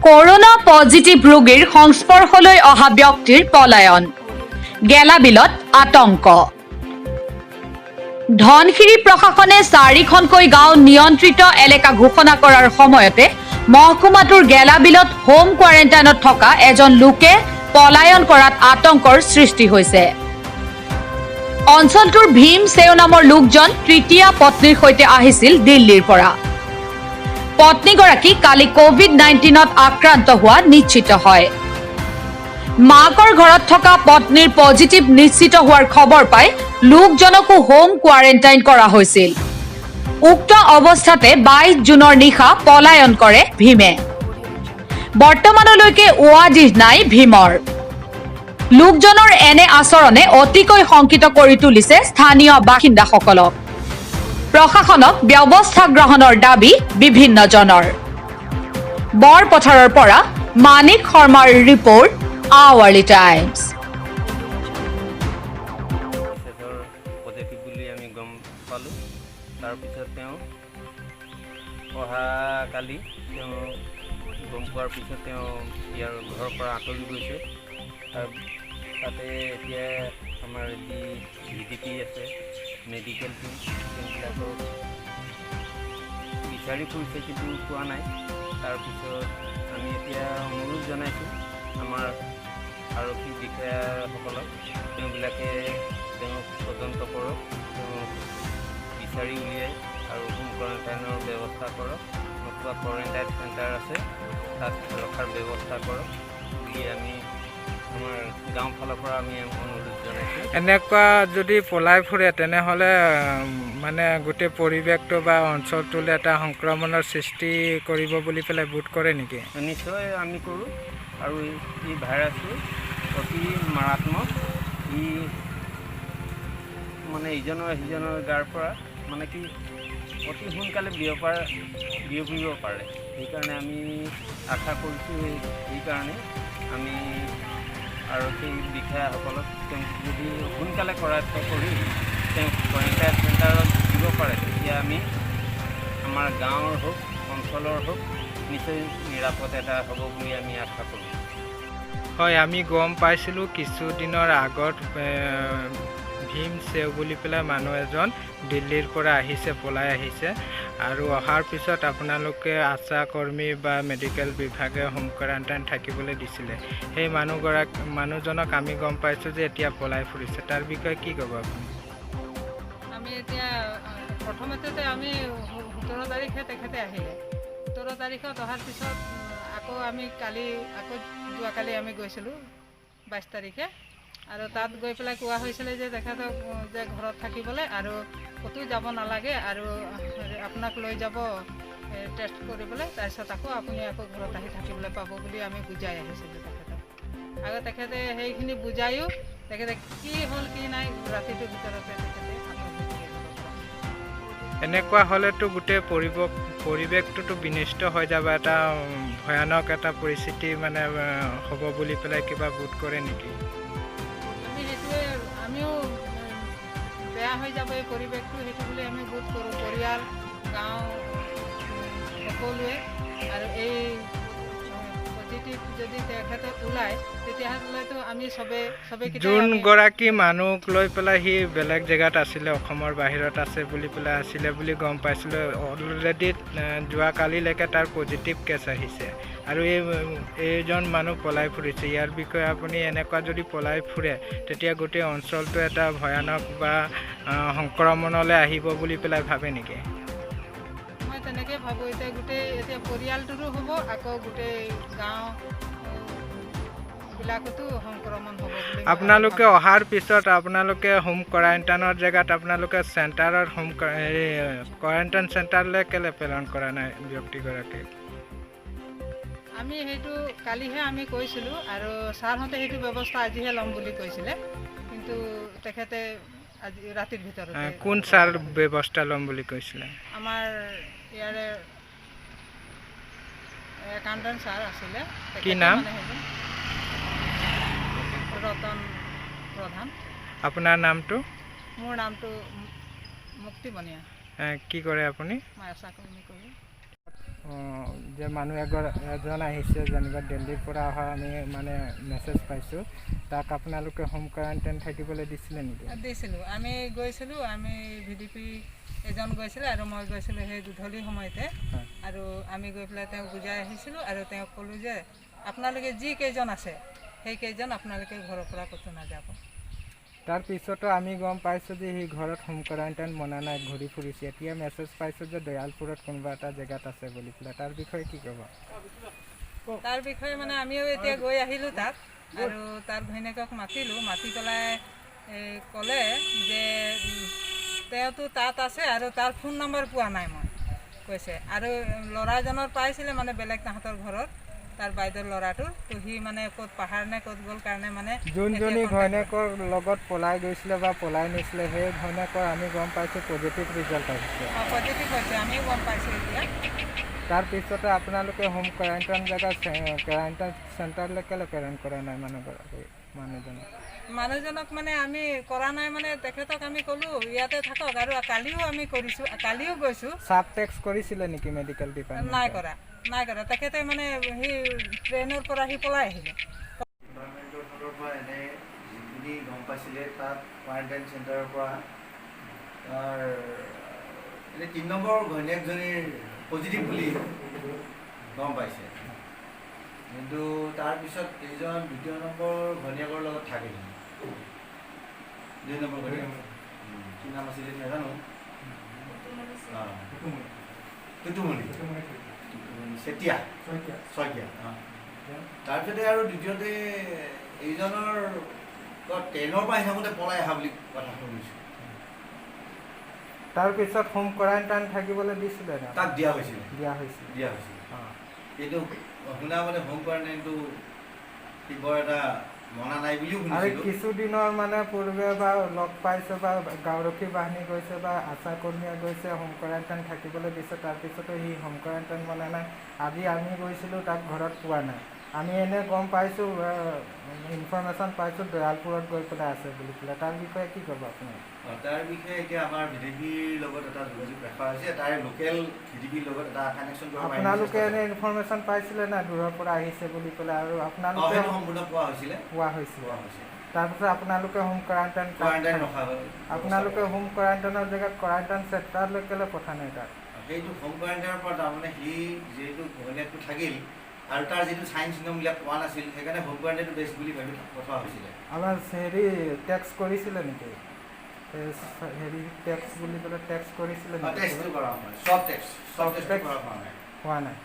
Corona positive ৰোগীৰ সংস্পৰ্শলৈ অহা ব্যক্তিৰ পলায়ন, গেলাবিলত আতংক। ধনশিৰি প্ৰশাসনে চাৰিখনকৈ গাঁও নিয়ন্ত্ৰিত এলেকা ঘোষণা কৰাৰ সময়তে মহকুমাটোৰ গেলাবিলত হোম কোৱাৰেণ্টাইনত থকা এজন লোকে পলায়ন কৰাত আতংকৰ সৃষ্টি হৈছে। অঞ্চলটোৰ ভীম চেও নামৰ লোকজন তৃতীয়া পত্নীৰ সৈতে আহিছিল দিল্লীৰ পৰা। পত্নীগৰাকী কালি কভিড-19ত আক্ৰান্ত হোৱা নিশ্চিত হয়। মাকৰ ঘৰত থকা পত্নীৰ পজিটিভ নিশ্চিত হোৱাৰ খবৰ পাই লোকজনকো হোম কোৱাৰেণ্টাইন কৰা হৈছিল। উক্ত অৱস্থাতে 22 জুনৰ নিশা পলায়ন কৰে ভীমে। বৰ্তমানলৈকে উৱাদিহ নাই ভীমৰ। লোকজনৰ এনে আচৰণে অতিকৈ শংকিত কৰি তুলিছে স্থানীয় বাসিন্দাসকলক। প্ৰশাসনক ব্যৱস্থা গ্ৰহণৰ দাবী বিভিন্নজনৰ। বৰপথাৰৰ পৰা মানিক শৰ্মাৰ ৰিপৰ্ট, আৱাৰলি টাইমছ। মিছেছৰ পজিটিভ বুলি আমি গম পালোঁ। তাৰপিছত তেওঁ অহাকালি তেওঁ গম পোৱাৰ পিছত তেওঁ ইয়াৰ ঘৰৰ পৰা আঁতৰি গৈছে। তাতে এতিয়া আমাৰ যি ভি ডি পি আছে, মেডিকেল টিম, তেওঁবিলাকক বিচাৰি ফুৰিছে, কিন্তু পোৱা নাই। তাৰপিছত আমি এতিয়া অনুৰোধ জনাইছোঁ আমাৰ আৰক্ষী বিষয়াসকলক, তেওঁবিলাকে তেওঁক তদন্ত কৰক, তেওঁক বিচাৰি উলিয়াই আৰু হোম কোৱাৰেণ্টাইনৰ ব্যৱস্থা কৰক, নতুবা কোৱাৰেণ্টাইন চেণ্টাৰ আছে, তাত ৰখাৰ ব্যৱস্থা কৰক বুলি আমি আমাৰ গাঁও ফালৰ পৰা আমি অনুৰোধ জনাইছোঁ। এনেকুৱা যদি পলাই ফুৰে, তেনেহ'লে মানে গোটেই পৰিৱেশটো বা অঞ্চলটোলৈ এটা সংক্ৰমণৰ সৃষ্টি কৰিব বুলি পেলাই বোধ কৰে নেকি? নিশ্চয় আমি কৰোঁ। আৰু এই ভাইৰাছটো অতি মাৰাত্মক। ই মানে ইজনৰ সিজনৰ গাৰ পৰা মানে কি অতি সোনকালে বিয়পিব পাৰে। সেইকাৰণে আমি আশা কৰিছোঁ, সেইকাৰণে আমি আৰক্ষী বিষয়াসকলক, তেওঁক যদি সোনকালে কৰায়ত্ব কৰি তেওঁক কোৱাৰেণ্টাইন চেণ্টাৰত দিব পাৰে, তেতিয়া আমি আমাৰ গাঁৱৰ হওক, অঞ্চলৰ হওক, নিশ্চয় নিৰাপদ এটা হ'ব বুলি আমি আশা কৰোঁ। হয়, আমি গম পাইছিলোঁ কিছুদিনৰ আগত ভীম চেও বুলি পেলাই মানুহ এজন দিল্লীৰ পৰা আহিছে, পলাই আহিছে আৰু অহাৰ পিছত আপোনালোকে আশা কৰ্মী বা মেডিকেল বিভাগে হোম কোৱাৰেণ্টাইন থাকিবলৈ দিছিলে। সেই মানুহজনক আমি গম পাইছোঁ যে এতিয়া পলাই ফুৰিছে। তাৰ বিষয়ে কি ক'ব আপুনি? আমি এতিয়া প্ৰথমতে আমি 17 তাৰিখে তেখেতে আহিলে। 17 তাৰিখত অহাৰ পিছত আকৌ আমি কালি, আকৌ যোৱাকালি আমি গৈছিলোঁ 22 তাৰিখে আৰু তাত গৈ পেলাই কোৱা হৈছিলে যে তেখেতক যে ঘৰত থাকিবলৈ আৰু ক'তো যাব নালাগে আৰু আপোনাক লৈ যাব টেষ্ট কৰিবলৈ, তাৰপিছত আকৌ আপুনি আকৌ ঘৰত আহি থাকিবলৈ পাব বুলি আমি বুজাই আহিছিলোঁ তেখেতক। আৰু তেখেতে সেইখিনি বুজায়ো তেখেতে কি হ'ল কি নাই, ৰাতিটোৰ ভিতৰতে তেখেতে আঁতৰ হৈ গ'লে ঘৰৰ পৰা। এনেকুৱা হ'লেতো গোটেই পৰিৱেশটোতো বিনষ্ট হৈ যাব, এটা ভয়ানক এটা পৰিস্থিতি মানে হ'ব বুলি পেলাই কিবা বোধ কৰে নেকি? আমি সেইটোৱে আমিও বেয়া হৈ যাব এই পৰিৱেশটো, সেইটো বুলি আমি বোধ কৰোঁ, পৰিয়াল, গাঁও সকলোৱে। আৰু এই পজিটিভ যদি তেখেতে ওলায়, তেতিয়াহ'লেতো আমি চবে চবেকেইটাই যোনগৰাকী মানুহক লৈ পেলাই সি বেলেগ জেগাত আছিলে, অসমৰ বাহিৰত আছে বুলি পেলাই আছিলে বুলি গম পাইছিলোঁ, অলৰেডি যোৱাকালিলৈকে তাৰ পজিটিভ কেছ আহিছে আৰু এইজন মানুহ পলাই ফুৰিছে। ইয়াৰ বিষয়ে আপুনি, এনেকুৱা যদি পলাই ফুৰে, তেতিয়া গোটেই অঞ্চলটো এটা ভয়ানক বা সংক্ৰমণলৈ আহিব বুলি পেলাই ভাবে নেকি? মই তেনেকৈ ভাবোঁ। এতিয়া গোটেই এতিয়া পৰিয়ালটোৰো হ'ব, আকৌ গোটেই গাঁও বিলাকতো সংক্ৰমণ হ'ব বুলি মই আপোনালোকে ভাবোঁ। অহাৰ পিছত আপোনালোকে হোম কোৱাৰেণ্টাইনৰ জেগাত আপোনালোকে চেণ্টাৰত হোম কোৱাৰেণ্টাইন চেণ্টাৰলৈ কেলৈ প্ৰেৰণ কৰা নাই ব্যক্তিগৰাকীক? আমি সেইটো কালিহে আমি কৈছিলোঁ আৰু ছাৰহঁতে সেইটো ব্যৱস্থা আজিহে ল'ম বুলি কৈছিলে, কিন্তু তেখেতে আজি ৰাতিৰ ভিতৰতে কোন ছাৰ ব্যৱস্থা ল'ম বুলি কৈছিলে? আমাৰ ইয়াৰে একাউণ্টেণ্ট ছাৰ আছিলে। কি তেখেতে নাম? মানে সেইটো ৰতন প্ৰধান। আপোনাৰ নামটো? মোৰ নামটো মুক্তি বনিয়া। কি কৰে আপুনি? মই আশা কৰ্মী কৰোঁ। যে মানুহ এজন আহিছে যেনিবা দিল্লীৰ পৰা অহা, আমি মানে মেছেজ পাইছোঁ। তাক আপোনালোকে হোম কোৱাৰেণ্টাইন থাকিবলৈ দিছিলে নেকি? দিছিলোঁ, আমি গৈছিলোঁ। আমি ভিডিপি এজন গৈছিলে আৰু মই গৈছিলোঁ সেই গধূলি সময়তে। আৰু আমি গৈ পেলাই তেওঁক বুজাই আহিছিলোঁ আৰু তেওঁক ক'লোঁ যে আপোনালোকে যি কেইজন আছে সেই কেইজন আপোনালোকে ঘৰৰ পৰা ক'তো নাযাব। তাৰপিছতো আমি গম পাইছোঁ যে সি ঘৰত হোম কোৱাৰেণ্টাইন মনা নাই, ঘূৰি ফুৰিছে। এতিয়া মেছেজ পাইছোঁ যে দয়ালপুৰত কোনোবা এটা জেগাত আছে বুলি পেলাই। তাৰ বিষয়ে কি ক'ব? তাৰ বিষয়ে মানে আমিও এতিয়া গৈ আহিলোঁ তাত আৰু তাৰ ঘৈণীয়েকক মাতিলোঁ। মাতি পেলাই ক'লে যে তেওঁতো তাত আছে আৰু তাৰ ফোন নম্বৰ পোৱা নাই মই কৈছে। আৰু ল'ৰাজনৰ পাইছিলে, মানে বেলেগ তাহাঁতৰ ঘৰত তাৰ বাইদেউৰ ল'ৰাটোৰ তো সি মানে ক'ত পাহাৰ নে ক'ত গ'ল কাৰণে মানে যোনজনী ঘৈণীয়েকৰ লগত পলাই গৈছিলে বা পলাই নিছিলে, সেই ঘৈণীয়েকৰ আমি গম পাইছোঁ পজিটিভ ৰিজাল্ট আহিছে। পজিটিভ হৈছে, আমিও গম পাইছোঁ এতিয়া। তাৰপিছতে আপোনালোকে হোম কোৱাৰেণ্টাইন জেগা কোৱাৰেণ্টাইন চেণ্টাৰলৈ কেলৈ প্ৰেৰণ কৰা নাই মানুহগৰাকী, মানুহজনক? মানুহজনক মানে আমি কৰা নাই, মানে তেখেতক আমি ক'লোঁ ইয়াতে থাকক। আৰু কালিও আমি কৰিছোঁ, কালিও গৈছোঁ। চাব টেক্স কৰিছিলে নেকি মেডিকেল ডিপাৰ্টমেণ্ট? নাই কৰা, নাই কৰা। তেখেতে মানে সি ট্ৰেইনৰ পৰা সি পলাই আহিলে। ডিপাৰ্টমেণ্টৰ ফালৰ পৰা এনে যিখিনি গম পাইছিলে, তাত কোৱাৰেণ্টাইন চেণ্টাৰৰ পৰা তাৰ এনে 3 নম্বৰ ঘৈণীয়েকজনীৰ পজিটিভ বুলি গম পাইছে। কিন্তু তাৰপিছত এইজন দ্বিতীয় নম্বৰ ঘৈণীয়েকৰ লগত থাকিল। 2 নম্বৰ ঘৈণীয়েক কি নাম আছিলে নাজানো, টুটুমণি চেতিয়া শইকীয়া। তাৰপিছতে আৰু দ্বিতীয়তে এইজনৰ ট্ৰেইনৰ পৰা আহি থাকোঁতে পলাই অহা বুলি কথা শুনিছোঁ। তাৰপিছত হোম কোৱাৰেণ্টাইন থাকিবলৈ দিছিলে? তাক দিয়া হৈছিলে। দিয়া হৈছিলে। দিয়া হৈছিলে, কিন্তু শুনা মানে হোম কোৱাৰেণ্টাইনটো সি বৰ এটা মনা নাই বুলিও আৰু শুনিছিলোঁ। কিছুদিনৰ মানে পূৰ্বে বা লগ পাইছে বা গাঁওৰক্ষী বাহিনী গৈছে বা আশা কৰ্মীয়ে গৈছে, হোম কোৱাৰেণ্টাইন থাকিবলৈ দিছে। তাৰপিছতো সি হোম কোৱাৰেণ্টাইন মনা নাই। আজি আমি গৈছিলোঁ, তাক ঘৰত পোৱা নাই। আমি এনে গম পাইছোঁ, ইনফৰ্মেশ্যন পাইছোঁ দয়ালপুৰত গৈ পেলাই আছে বুলি পেলাই। তাৰ বিষয়ে কি ক'ব আপুনি? তাৰ বিষয়ে এতিয়া আমাৰ ভিডিপিৰ লগত এটা যোগাযোগ ৰখা হৈছে। তাৰে লোকেল ভিডিপিৰ লগত এটা কানেকশ্যন কৰিব। আপোনালোকে এনে ইনফৰ্মেশ্যন পাইছিলে না দূৰৰ পৰা আহিছে বুলি পেলাই? আৰু আপোনালোকে সম্পূৰ্ণ পোৱা হৈছিলে। পোৱা হৈছিলে। তাৰপিছত আপোনালোকে হোম কোৱাৰেণ্টাইন কোৱাৰেণ্টাইন ৰখা, আপোনালোকে হোম কোৱাৰেণ্টাইনৰ জেগাত কোৱাৰেণ্টাইন চেণ্টাৰলৈ কেলৈ পঠা নাই তাত? সেইটো হোম কোৱাৰেণ্টাইনৰ পৰা তাৰমানে সি যিহেতু ঘৈণীয়েকটো থাকিল আৰু তাৰ যিটো চাইন চিনমবিলাক পোৱা নাছিল, সেইকাৰণে হোম কোৱাৰেণ্টাইনটো বেষ্ট বুলি ভাবি পঠোৱা হৈছিলে। আমাৰ হেৰি টেক্স কৰিছিলে নেকি? হেৰি টেক্স বুলি ক'লে টেক্স কৰিছিলে নেকি? টেষ্টটো কৰা হোৱা নাই, চব টেষ্ট কৰা হোৱা নাই। হোৱা নাই।